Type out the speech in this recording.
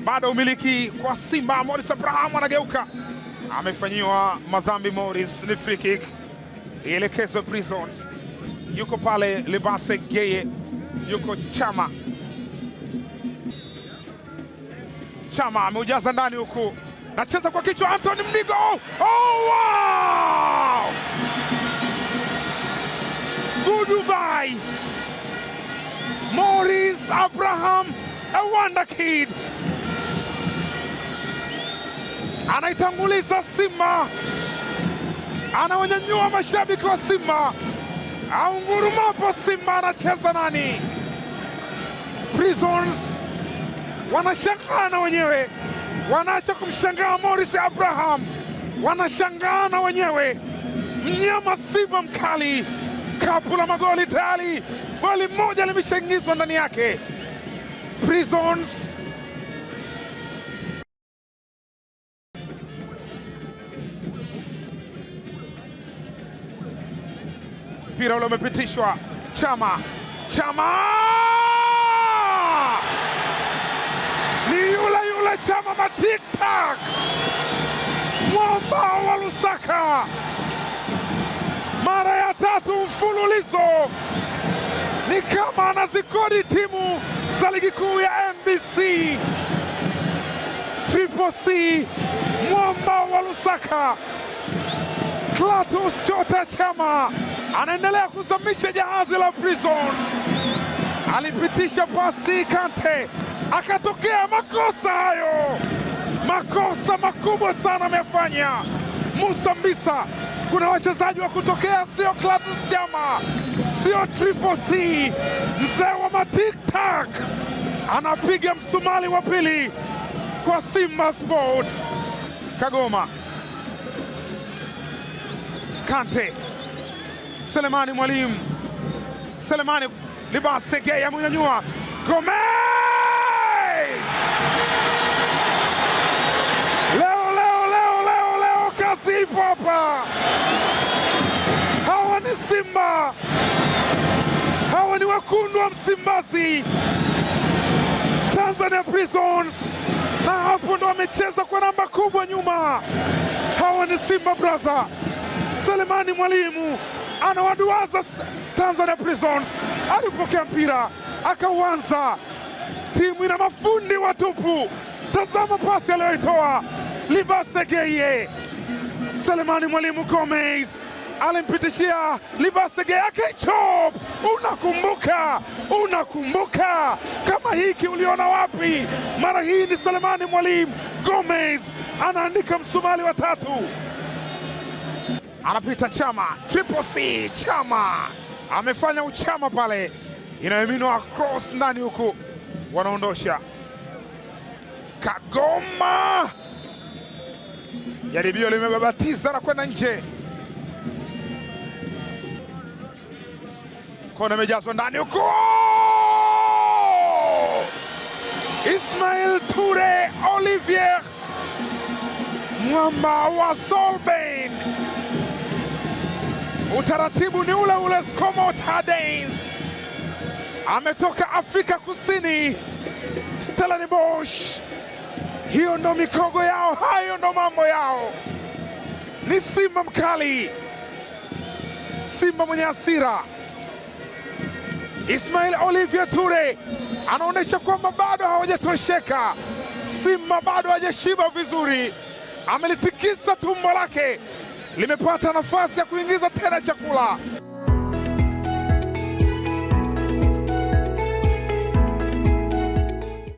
Bado umiliki kwa Simba. Morris Abraham anageuka, amefanyiwa madhambi Morris, ni free kick ielekezwe Prisons. Yuko pale Libase Geye, yuko Chama. Chama ameujaza ndani huku, nacheza kwa kichwa Anthony Mnigo. Oh, wow! Goodbye Morris Abraham, a wonder kid, anaitanguliza Simba, anawanyanyua mashabiki wa Simba. Aungurumapo Simba anacheza nani? Prisons wanashangaa na wenyewe, wanaacha kumshangaa Morris Abraham, wanashangaa na wenyewe. Mnyama Simba mkali, kapu la magoli tayari, goli moja limeshaingizwa ndani yake. Prisons mpira ule umepitishwa. Chama, Chama ni yule yule Chama matiktak, mwamba wa Lusaka, mara ya tatu mfululizo, ni kama anazikodi timu za ligi kuu ya NBC. Triple C, mwamba wa Lusaka, Clatous Chota Chama anaendelea kuzamisha jahazi la Prisons. Alipitisha pasi Kante, akatokea makosa hayo, makosa makubwa sana amefanya Musa Mbisa. Kuna wachezaji wa kutokea, sio Clatous Chama, sio Triple C, mzee wa matiktak anapiga msumali wa pili kwa Simba Sports. Kagoma, Kante, Selemani Mwalimu, Selemani Libase Geye amenyanyua Gomez! Leo leo leo leo leo kazi ipo hapa. Hawa ni Simba, hawa ni wekundu wa Msimbazi, Tanzania Prisons, na hapo ndo wamecheza kwa namba kubwa nyuma. Hawa ni Simba brother. Selemani Mwalimu anawaduaza Tanzania Prisons. Alipokea mpira akauanza, timu ina mafundi watupu. Tazama pasi aliyoitoa Libase Geye. Selemani Mwalimu Gomez alimpitishia Libase Geye akaichop. Unakumbuka, unakumbuka kama hiki uliona wapi? Mara hii ni Selemani Mwalimu Gomez anaandika msumali wa tatu. Anapita Chama, Triple C Chama amefanya uchama pale, inayominwa cross ndani huku, wanaondosha Kagoma, jaribio limebabatiza na kwenda nje, kona imejazwa ndani huku, Ismail Toure Olivier mwamba wa Solbain. Utaratibu ni ule ule, Skomo Tadens ametoka Afrika Kusini, Stellenbosch. Hiyo ndo mikogo yao, hayo ndo mambo yao. Ni simba mkali, simba mwenye hasira. Ismail Olivier Toure anaonyesha kwamba bado hawajatosheka, simba bado hajashiba vizuri. Amelitikisa tumbo lake, limepata nafasi ya kuingiza tena chakula.